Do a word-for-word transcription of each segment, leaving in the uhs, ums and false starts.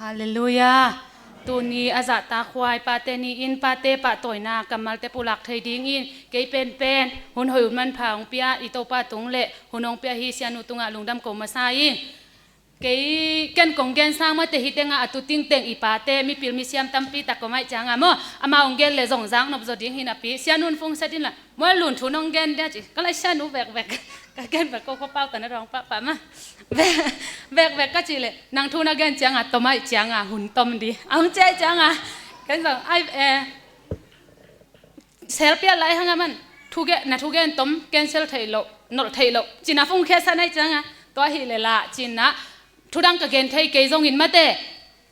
Halleluiah. Tuni a zahtakhuai pate ni-in pate pahtawina kammalte pulak thei dingin kei penpen hun hoih hun manpha hong pia i Topa tung le hun hong pia hi Sianu tungah lungdam ko masa ing. Kei ken kong gen sang mate hi tengah a tu tingteng i pate mipil misiam tampi tak ko maih cianga maw, ama hong gen le zong zak nop zaw ding hi napi Sianu in phungset inla maw, lun thu nong gen dia ci ka lai Sianu vekvek ka gen vek ko khuapau tana rong pahpah ma vekvek ka cih le nang thu na gen cianga tom aih cianga hun tom di a hong ciai cianga ken zong ai eh, sel piat lai hanga man thuge na thugen tom cancel theih loh nolh theih loh cina phungkhiatsan aih cianga tua hi le lah cina thudang ka gen thei kei zongin mate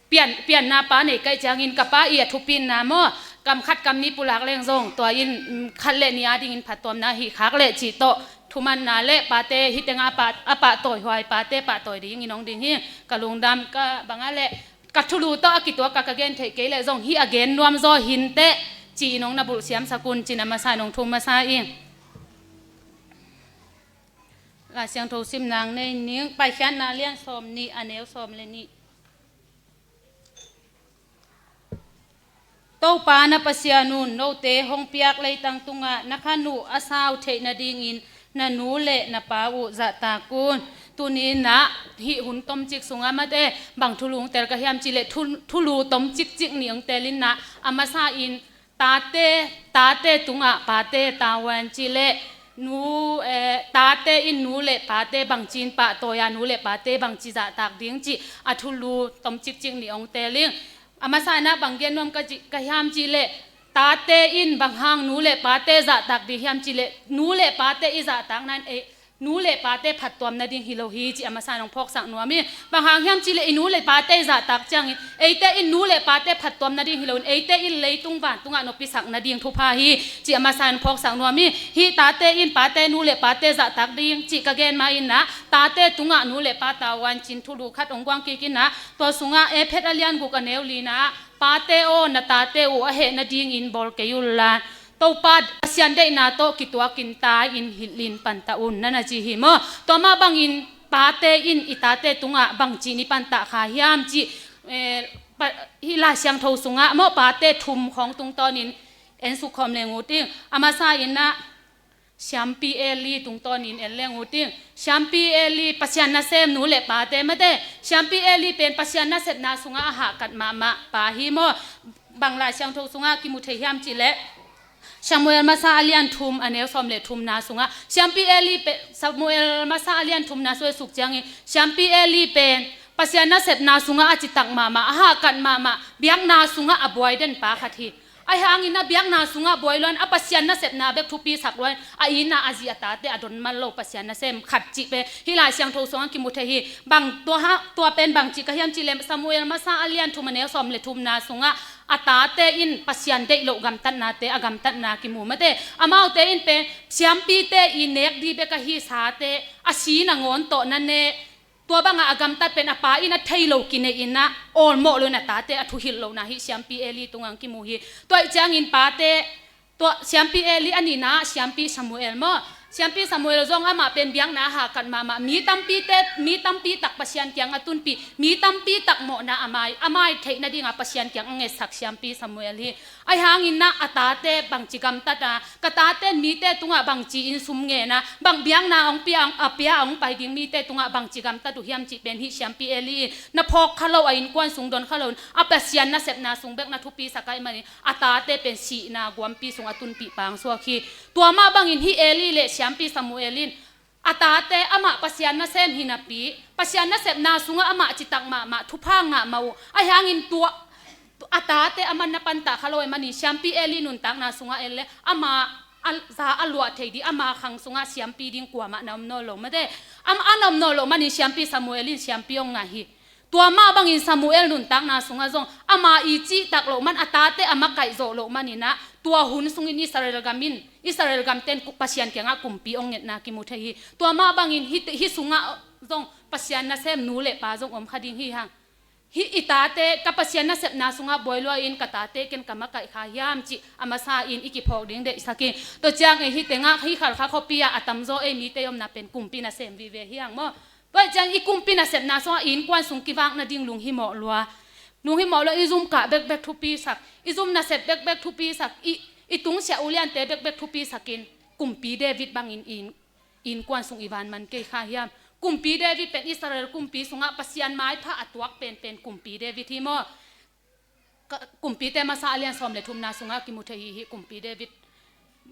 pian pianna pa nei kaih ciangin ka pa i a thupinna maw, kam khat kam ni pulak leng zong tua in khat le ni a dingin phattuamna hih khak le cih tawh thumanna le pate hi tenga a pahtawi huai pate pahtawi dingin hong ding hi. Ka lungdam ka banga le ka thulu tawh a kituak ka ka gen theih kei le zong hi a gen nuam zaw hinteh ci-in hong na bulh siamsak un cina masa in hong thum masa ing. Lai Siangtho simnang nei ning Paikhiatna lian sawm nih a neu sawm le nih. Topa na Pasian un note hong piak leitang tungah na khan uh a sau theih nadingin na nu le na pa uh zahtak un. Tuni nah hih hun tomcik sungah mate bang thulu hong tel ka hiam cihleh thulu tomcikcik nih hong tel in nah a masa in tate tate tungah pate tavuan cihleh nu eh, tate in nu le pate bangci in pahtawi a nu le pate bangci zahtak ding cih a thulu tomcikcik nih hong tel ing. A masa nah bang gen nuam ka hiam cihleh tate in bang hang nu le pate zahtak ding hiam cihleh nu le pate i zahtak nan ei nu le pate phattuam nading hi lo hi cih a masa in hong phawksak nuam hi. Bang hang hiam cihleh i nu le pate i zahtak ciangin eite in nu le pate phattuam nading hi loin eite in leitung vantungah noppisak nading thupha hi cih a masa in hong phawksak nuam hi. Hih tate in pate nu le pate zahtak ding cih ka gen ma in nah tate tungah nu le pa tavuan cih thulu khat hong guang kik in nah tua sungah Efesa a lian guk a neu li nah pate aw na tate uh a heh nadingin bawl kei unla Topa Pasian deihna tawh kituakin ta in hilhin pantah un na na ci hi maw? Tua mah bangin pate in i tate tungah bangci in i pantah kha hiam cih eh, pa, hih Lai Siangtho sungah maw pate thum khawng tungtawnin en sukkhawm leng uh ting a masa in nah Siampi Eli tungtawnin en leng uh ting. Siampi Eli Pasian nasem nu le pate mate Siampi Eli pen Pasian nasepna sungah a hahkat mahmah pa hi maw? Bang Lai Siangtho sungah kimu thei hiam cihleh Samuel masa a lian thum a neu sawm le thumna sungah Siampi Eli pen Samuel masa a lian thumna sung a suk ciangin Siampi Eli pen Pasian nasepna sungah a citak mahmah a hahkat mahmah biakna sungah a buai den pa khat hi. Ahi hangin a biakna sungah buai luan a Pasian nasepna bek thupisak luan a ina a zi a tate a don man lo Pasian nasem khat cih pen hih Lai Siangtho sungah kimu thei hi. Bang tua, ha, tua pen bang cih ka hiam cihleh Samuel masa a lian thum a neu sawm le thumna sungah a tate in Pasian deih loh gamtatnate a gamtatna kimu mate amaute in pen siampite i nek di bek ahi sate a si nangawn tawh na ne tua bangah a gamtat pen a pa in a thei lo kinei in ah awlmawh lo in a tate a thuhilh lohna hih Siampi Eli tungah kimu hi. Tua ih ciangin pate tua Siampi Eli a nihna ah Siampi Samuel maw? Siampi Samuel zong amah pen biakna a hahkat mahmah mi tampite mi tampi tak Pasian kiang a tunpih mi tampi tak mawhna a mai a mai theih nadingah Pasian kiang a ngetsak Siampi Samuel hi. Ahi hangin ah a tate bangci gamtat a ka taten mite tungah bangci in sum ngen a bang biakna hong pia a pia hong pai ding mite tungah bangci gamtat uh hiam cih pen hih Siampi Eli in na phawk kha lo a innkuan sung don kha lo in a Pasian nasepna sung bek na thupisak ahih manin a tate pen sihna guampi sung a tunpih pangsuak hi. Tua mah bangin hih Eli le Siampi Samuel in a tate amah Pasian nasem hi napi Pasian nasepna sungah amah citak mahmah thupha ngah mah uh ahi hangin tua a tate a man na pantah kha lo ahih manin Siampi Eli nuntakna sungah en le ama a za a luah thei ding ama khang sungah siampi ding kuamah na om nawn lo mate ama a na om nawn lo manin Siampi Samuel in siampi hong ngah hi. Tua mah bangin Samuel nuntakna sungah zong ama i cihtak loh man a tate a makaih zawh loh manin ah tua hun sungin Israel gam in Israel gamten Pasian kiangah kumpi hong ngetna kimu thei hi. Tua mah bangin hih sungah zong Pasian nasem nu le pa zong om kha ding hi hang. Hih i tate ka Pasian nasepna sungah buai lua in ka tate ken ka makaih kha hiam cih a masa in i kiphawk ding deihsak hi. Tua ciang ei hih tengah hih Khalkha khuapi ah a tamzaw ei mite i omna pen kumpi nasem vive hi hang maw? Tua ciang i kumpi nasepna sungah i innkuan sung kivak nading lunghimawh lua Nung hi mawh lo, i zum kah bekbek thupisak, i zum nasep bekbek thupisak, i, i tungsiah uliante bekbek thupisakin kumpi David bangin i innkuan sung i van man kei kha hiam? Kumpi David pen Israel kumpi sungah Pasian maipha a tuak penpen kumpi David hi maw? Kumpite masa a lian sawm le thumna sungah kimu thei hi, hi kumpi David.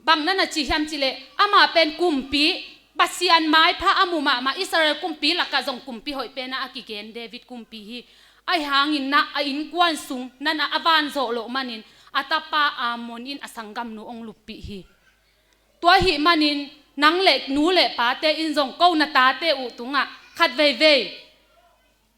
Bang na na ci hiam cileh, amah pen kumpi, Pasian maipha a mu mahmah, Israel kumpi lakah zong kumpi hoih pena a kigen David kumpi hi. Ahi hangin na a innkuan sung na na a van zawh loh manin a tapa Amnon in a sanggamnu hong luppih hi. Tua ahih manin nang le nu le pate in zong ko na tate uh tungah khat veivei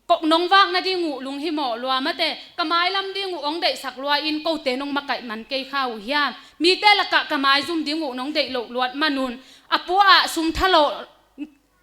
kok nong vak nading uh lunghimawh lua mate, ka mailam ding uh hong deihsak lua in kote nong makaih man kei kha uh hiam? Mite lakah ka maizum ding uh nong deih loh luat manun a pua ah sum thalo,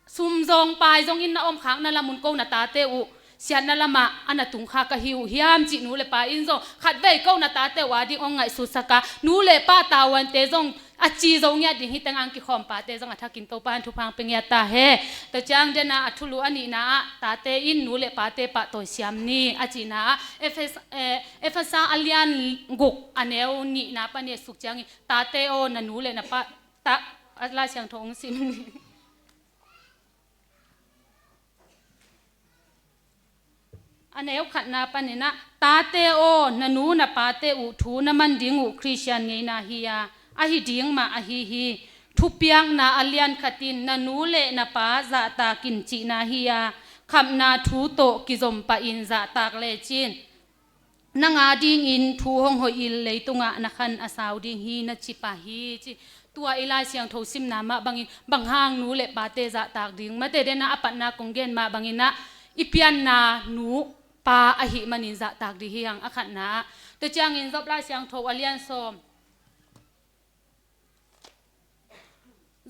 sum zong pai zongin na omkhakna lamun ko na tate uh siatna lamah a na tungkha ka hi uh hiam cih nu le pa in zong khatvei ko na tate uh ading hong ngaihsutsaka, nu le pa tavuante zong a ci zo ngiat ding hi teng ang kikhawm pate zong a thakin Topa in thupha pia ngiat ta he. Tua ciang dena a thulu a nihna ah tate in nu le pate pahtawi siam ni a cihna ah Efes-, eh, Efesa a lian guk a neu nihna pan i suk ciangin tate aw na nu le na pa ta, a Lai Siangtho hong sim ni. A neu khatna paninah, tate aw, na nu na pate uh thu na man ding uh Khristian ngeina hi a, ahi ding mah ahi hi. Thupiakna a lian khatin na nu le na pa zahtakin cihna hi a, khamna thu tawh kizom pahin zahtak lecin nang a dingin thu hong hoih in leitungah na khan a sau ding hi na ci pah hi ci. Tua i Lai Siangtho simna mah bangin bang hang nu le pate zahtak ding, mate dena a patna kong gen mah banginah i pianna nu pa ahih manin zahtak ding hi hang a khatna ah. Tua ciangin Job Lai Siangtho a lian sawm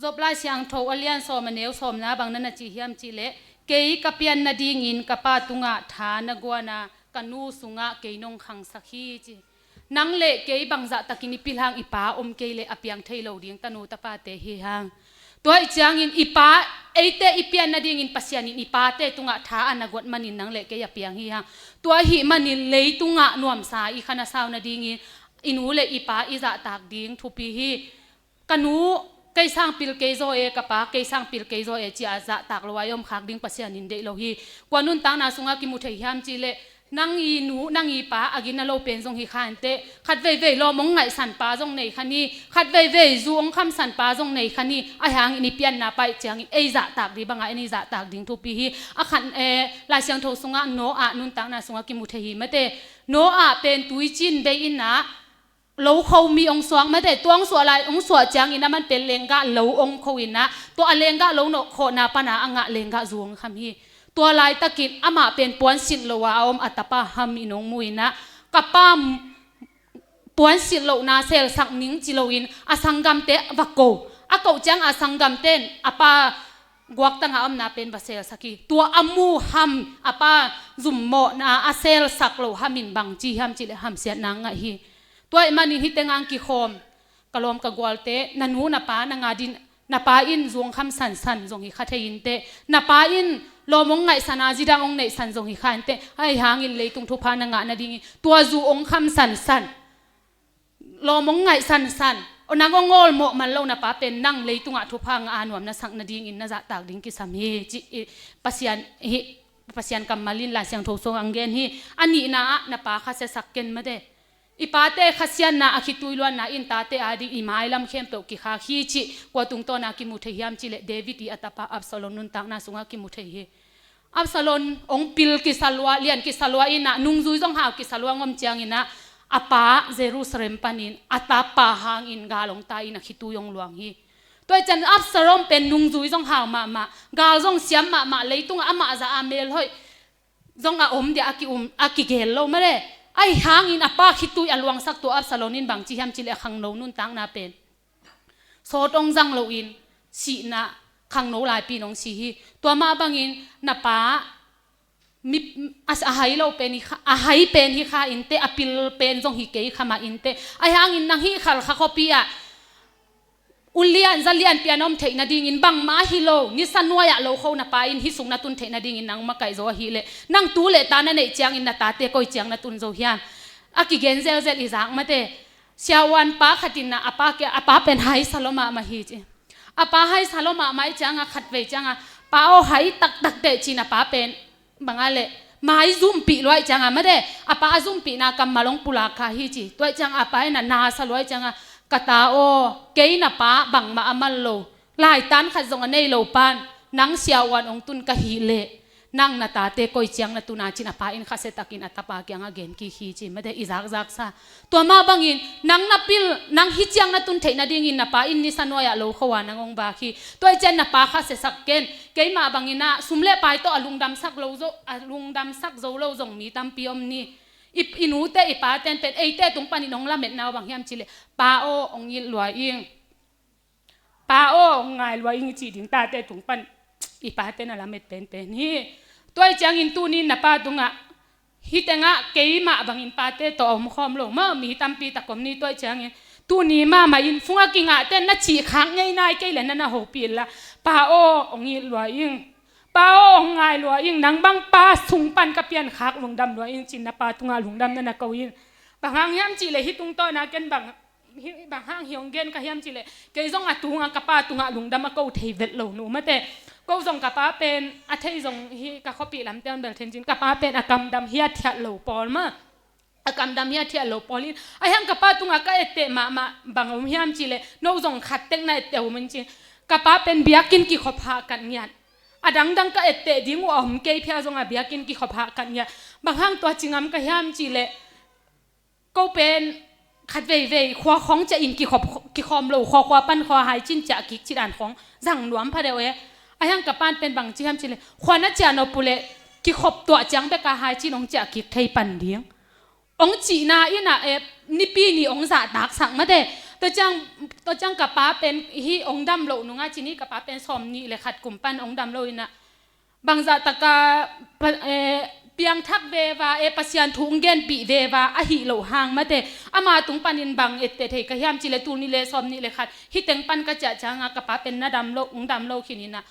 Job Lai Siangtho a lian sawm a neu sawmna bang na na ci hiam cihleh, kei ka pian nadingin ka pa tungah tha na guana, ka nu sungah kei nong khangsak hi ci. Nang le kei bangzah takin i pil hang i pa om kei le a piang thei lo ding tanu tapate hi hang. Tua ih ciangin i pa, eite i pian nadingin Pasian in i pate tungah tha a na guat manin nang le kei a piang hi hang. Tua ahih manin leitungah nuamsa i khan a sau nadingin i nu le i pa i zahtak ding thupi hi. Ka nu kei sang pil kei zaw e, ka pa kei sang pil kei zaw e, ci-a zahtak lo a i om khak ding Pasian in deih lo hi. Kua nuntakna sungah kimu thei hiam cihleh, nang i nu, nang i pa a gina lo pen zong hi kha inteh, khat veivei lawm hong ngaihsan pa zong nei kha ni, khat veivei zu hong khamsan pa zong nei kha ni, ahi hangin i pianna paih ciangin ei zahtak ding bangah en i zahtak ding thupi hi. A khan, eh, Lai Siangtho sungah Noah nuntakna sungah kimu thei hi mate. Noah pen tuicin bei inah lo kho mi hong suak mate, tua hong suah lai, hong suah ciangin a man pen lenggah lo hong kho inah, tua a lenggah lo nawh khawhna pana a ngah lenggah zu hong kham hi. Tua laitakin amah pen puansilh lo a a om a tapa Ham in hong mu inah, ka pa puansilh lohna selsak ning ci loin a sanggamte va ko. A koh ciang a sanggamte in a pa guaktanga omna pen va selsak hi. Tua a mu Ham, a pa zummawhna a selsak lo Ham in bang ci hiam cihleh hamsiatna ngah hi. Tua ih manin hih teng ang kikhawm, ka lawm ka gualte, na nu na pa na ngadin, na pa in zu hong kham sansan zong hi kha thei inteh, na pa in lawm hong ngaihsan a zidang hong neihsan zong hi kha inteh, ahi hangin leitung thupha na ngah nadingin tua zu hong kham sansan, lawm hong ngaih sansan, nang hong awlmawh man lo na pa pen nang leitungah thupha ngah a nuam na sak nadingin na zahtak ding kisam hi, ci, i, Pasian hi, Pasian kammal in Lai Siangtho sung ang gen hi. A nihna ah na pa khasiasak ken mate. I pate khasiatna a khitui luanna in tate ading i mailam khempeuh kikhak hi cih kua tungtawna kimu thei hiam cihleh David i a tapa Absalom nuntakna sungah kimu thei hi. Absalom hong pil kisa lua, lian kisa lua inah, nungzui zong hau kisa lua ngom cianginah, a pa Jerusalem panin a tapa hangin gal hong tai in a khitui hong luang hi. Tua ih cian Absalom pen nungzui zong hau mahmah, gal zong siam mahmah, leitungah amah zah a melhoih zong a om dia a ki um, a kigel lo male. Ahi hangin a pa khitui a luangsak tua Absalom in bang ci hiam cihleh a khangno nuntakna pen sawt hong zang loin sihna, khangno laipi in hong si hi. Tua mah bangin na pa mi, a, a hai lo pen hi kha, a hai pen hi kha inteh, a pil pen zong hi kei kha mah inteh. Ahi hangin nang hih khalkha khuapi ah ulian zalian pian om theih nadingin bangmah ahi lo, nisa nuai-ah lo kho na pa in hih sung na tun theih nadingin nang makaih zo ahileh, nang tu le ta na neih ciangin na tate koi ciang na tun zo hiam? A kigen zelzel i zak mate. Siavuan pa khat in a pa kia, a pa pen haisa lua mahmah hi ci. A pa haisa lua mahmah ih cianga khatvei cianga, pa aw hai taktak teh ci-in a pa pen banga le mai zumpih lua ih cianga mate, a pa a zumpihna kammal hong pulak kha hi ci. Tua ih cianga a pa in a nasa lua ih cianga, ka ta aw, kei na pa bangmah a man lo, laitan khat zong a nei lo pan nang siavuan hong tun ka hih leh, nang na tate koi ciang na tun a ci-in a pa in khasia takin a tapa kiangah gen kik hi ci mate, i zakzaksa. Tua mah bangin nang na pil, nang hih ciang na tun theih nadingin na pa in nisa nuai-ah lo kho a nang hong vak hi. Tua ih ciang na pa khasia sak ken. Keimah bangin ah sum le pai tawh a lungdamsak lo zo, a lungdamsak zo lo zong mi tampi om ni. I, i nute i pate in pen eite tung panin hong lametna uh bang hiam cihleh, pa aw hong it lua ing, pa aw hong ngai lua ing i cih ding tate tung pan i pate na lamet penpen hi. Tua ih ciangin tuni-in na pa tungah, hih tengah keimah bangin pate tawh a omkhawm lo maw, mi tampi tak om ni. Tua ih ciangin tuni mahmah in fung a kingahte na cih khak ngei nai kei le na na hopih inla, pa aw hong it lua ing, pa aw hong ngai lua ing, nang bang pa sung pan ka pian khak lungdam lua ing ci-in na pa tungah lungdam na na ko in. Bang hang hiam cihleh hih tungtawna ken bang hih bang hang hi hong gen ka hiam cihleh, kei zong a tunga ka pa tungah lungdam a ko thei vet lo nu mate. Ko zong ka pa pen a thei zong hi, ka khuapih lamte hong bel thencin, ka pa pen a kamdam hiathiat lo pawl mah. A kamdam hiathiat lo pawl in, a hiang ka pa tungah ka etteh mahmah bang om hiam cihleh, no zong khat tek na etteh om in ci. Ka pa pen biakinn kikhop hahkat ngiat. A dangdang ka etteh ding uh a om kei phia zongah biakinn kikhop hahkat ngiat. Bang hang tua ci ngam ka hiam cihleh, ko pen khat veivei khua khong ciah in kikhop, kikhawm lo khua, khua pan khua haicin ciah kik cih dan khong zang nuam pha deuh e. A hiang ka pan pen bang ci hiam cihleh, khua na ciah nop uh leh kikhop tuah ciang beka haicin hong ciah kik thei pan ding, hong cihna in ah, eh, Nipi ni hong zahtaksak mate. Tua ciang, tua ciang ka pa pen hih hong dam loh nungah ci ni, ka pa pen sawm nih le khat kum pan hong dam loh in ah, bangzah taka pa, eh, piangthak veva, eh, Pasian thu hong genpih veva ahih loh hang mate, ama tung panin bang etteh thei ka hiam cihleh, tul nih le sawm nih le khat hih teng pan ka ciah cianga ka pa pen na dam loh, hong dam loh khin in ah,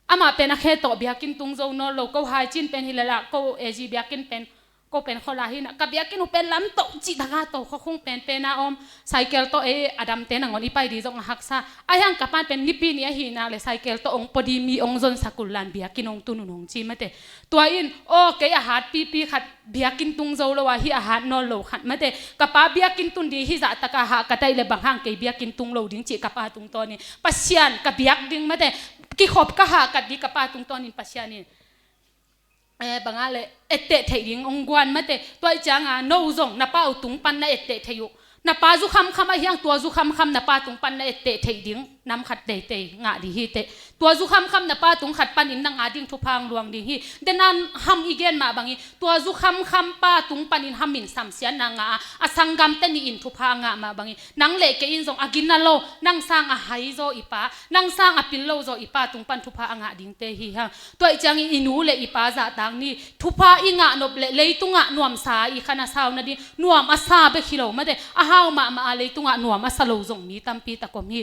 amah pen a khe tawh biakinn tung zo nawn lo. Ko haicin pen hi lala, ko A G biakinn pen, ko pen khuala hi in ah, ka biakinn uh pen lam toh cih taka toh khuakhung penpen a om. Cycle tawh, eh, a damte nangawn i pai ding zong a haksa. A hiang ka pan pen Nipi ni ahih nak leh cycle tawh hong pua ding mi hong zonsak un la, biakinn hong tun un hong ci mate. Tua in, aw, kei a hat pipi khat, biakinn tung zo lo a, hih a hat nawn lo khat mate. Ka pa biakinn tun ding hih zahtaka hahkat ahih leh bang hang kei biakinn tung lo ding cih ka pa tungtawnin Pasian ka biak ding mate. Kikhop ka hahkat ding ka pa tungtawnin Pasian in, eh, banga le etteh theih ding hong guan mate. Tua ih cianga no zong na pa uh tung pan na etteh theih uh, na pa zu khamkham a hiang tua zu khamkham na pa tung pan na etteh theih ding nam khat teitei ngah ding hi teh. Tua zu khamkham na pa tung khat panin nang a ding thupha hong luang ding hi. Denan ham i gen mah bangin tua zu khamkham pa tung panin hamin samsiatna ngah a, a sanggamte nih in thupha a ngah mah bangin, nang le kei in zong a gina lo, nang sang a hai zaw i pa, nang sang a pil lo zaw i pa tung pan thupha a ngah dingte hi hang. Tua ih ciangin i nu le i pa zahtak ni. Thupha i ngah nop leh leitungah nuamsa i khan a sau nading, nuam a sa bek hi lo mate, a hau mahmah a leitungah nuam a sa lo zong mi tampi tak om hi.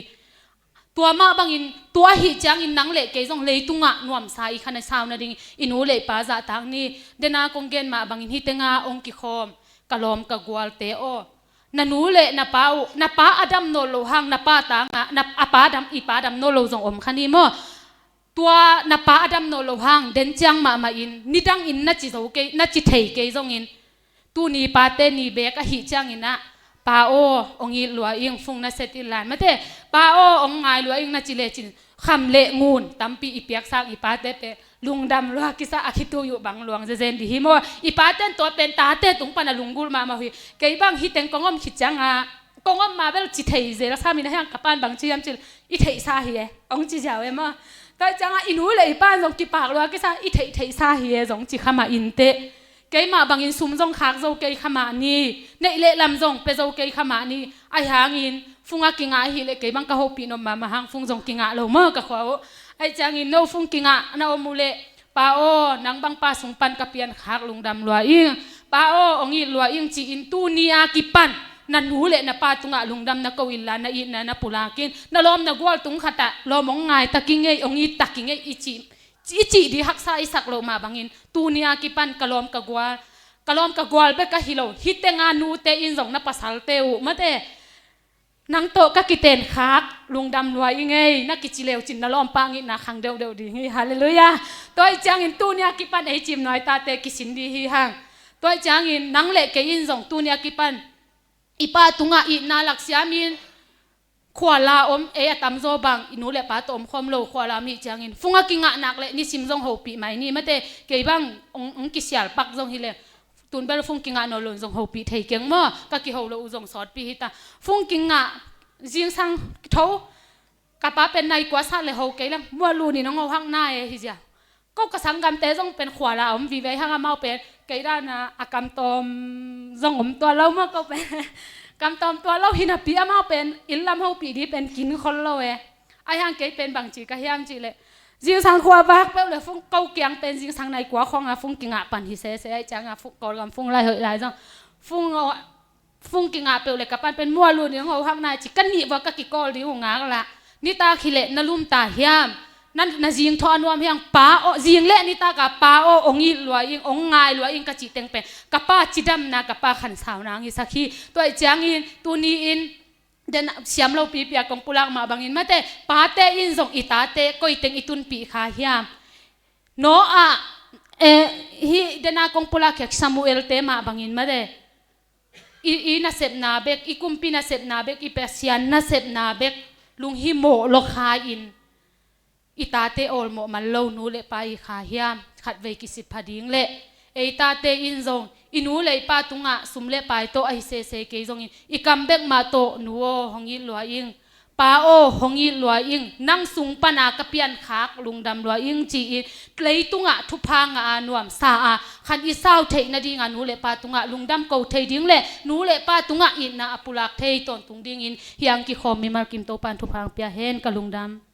Tua mah bangin, tua ahih ciangin nang le kei zong leitungah nuamsa i khan a sau nading i nu le i pa zahtak ni. Dena kong gen mah bangin hih tenga hong kikhawm ka lawm ka gualte aw, na nu le na pa uh, na pa a dam nawn loh hang na pa tangah, na, a pa dam, i pa dam nawn lo zong om kha ni maw. Tua na pa a dam nawn loh hang den ciang mahmah in, nidangin na ci zo kei, na ci thei kei zongin, tuni pate ni beek ahih ciangin ah, pa aw, hong it lua ing, fung na set in lan mate, pa aw, hong ngai lua ing na ci lecin, kham le ngun tampi i piaksak i pate pen lungdam lua kisa a khitui uh bang luang zezen ding hi maw. I pate in tua pen tate tung pan a lunggulh mahmah uh hi. Kei bang hih teng kong om khit cianga, kong om ma bel ci thei zel a samin a hiang ka pan bang ci hiam cih leh, i theihsa hi e, hong ci ziau e maw. Tua ih cianga i nu le i pa in zong kipak lua kisa, i theih theihsa hi e zong ci kha mah in teh. Keimah bangin sum zong khak zo kei kha mah ni, neih le lam zong pia zo kei kha mah ni. Ahi hangin fung a kingah ahih leh kei bang ka hopih nop mahmah hang, fung zong kingah lo maw ka khua uh. Ahi ciangin no fung kingah na om uh leh, pa aw, nang bang pa sung pan ka pian khak lungdam lua ing, pa aw, hong it lua ing ci-in tuni a kipan na nu le na pa tungah lungdam na ko inla, na itna na pulak in. Na lawm na gual tung khatah lawm hong ngai tak i ngei, hong it tak i ngei i cih, i cih dih haksa i sak loh mah bangin, tuni a kipan ka lawm ka gual, ka lawm ka gual bek ahi lo, hih tenga nute in zong na pasalte uh mate, nang tawh ka kiten khak, lungdam lua i ngei, na kici leucin na lawmpa ngihna khang deuhdeuh ding hi. Halleluiah. Tua ih ciangin tuni a kipan ei cimnuai tate kisin dih hi hang. Tua ih ciangin nang le kei in zong tuni a kipan i pa tungah itna laksiamin, khua la om, ei a tamzaw bang i nu le pa tawh om khawm lo, khua la om ih ciangin fung a kingah nak le nisim zong hopih mai ni mate, kei bang hong, hong kisial pak zong hi leng, tun bel fung kingah nawn lo in zong hopih thei keng maw, ka kiho lo uh zong sawtpi hi ta. Fung kingah zingsang tho, ka pa pen nai kua sat le ho kei leng, mual lun in hong ho hak na e hi zia. Ko ka sanggamte zong pen khua la om vive hang, amau pen kei dana a kamtawm zong om tuan lo maw, ko pen kamtawm tuan lo hi napi amau pen inn lam hopih dih pen kin khol lo e. Ahi hang kei pen bangci ka hiam cih leh, zingsang khua vak peuh le fung, ko kiang pen zingsang nai kua khawng a fung kingah pan hi sese, aih ciang a fung, Kawlgam fung lai hoih lai zong fung, fung kingah peuh le ka pan pen mual lun in hong ho hak na ci, ka nih vua ka kikawl ding uh ngak lah. Nitak hi leh na lum ta hiam? Na, na zing thaw a nuam hiam? Pa aw, zing le nitak a pa aw, hong it lua ing, hong ngai lua ing ka cih teng pen ka pa cidamna, ka pa khansauna hong hisak hi. Tua ih ciangin tuni in, den siam lo pipi a kong pulak mah bangin mate, pate in zong i tate koi teng i tunpih kha hiam? Noah, eh, hih dena kong pulak khiak Samuel te mah bangin mate, i, i nasepna bek, i kumpi nasepna bek, i Pasian nasepna bek lunghimawh lo kha in, i tate awlmawh man lo nu le pa i kha hiam? Khatvei kisitpha ding le, ei tate in zong i nu le i pa tungah sum le pai tawh ahi sese kei zongin i kam bek mah tawh, nu aw hong it lua ing, pa aw hong it lua ing, nang sung pana ka piankhak lungdam lua ing ci-in leitungah thupha ngah a nuamsa a khan i sau theih nadinga nu le pa tungah lungdam ko thei ding le nu le pa tungah itna a pulak thei tawntung dingin hiang kikhawm mimal kim Topan thupha hong pia hen. Ka lungdam.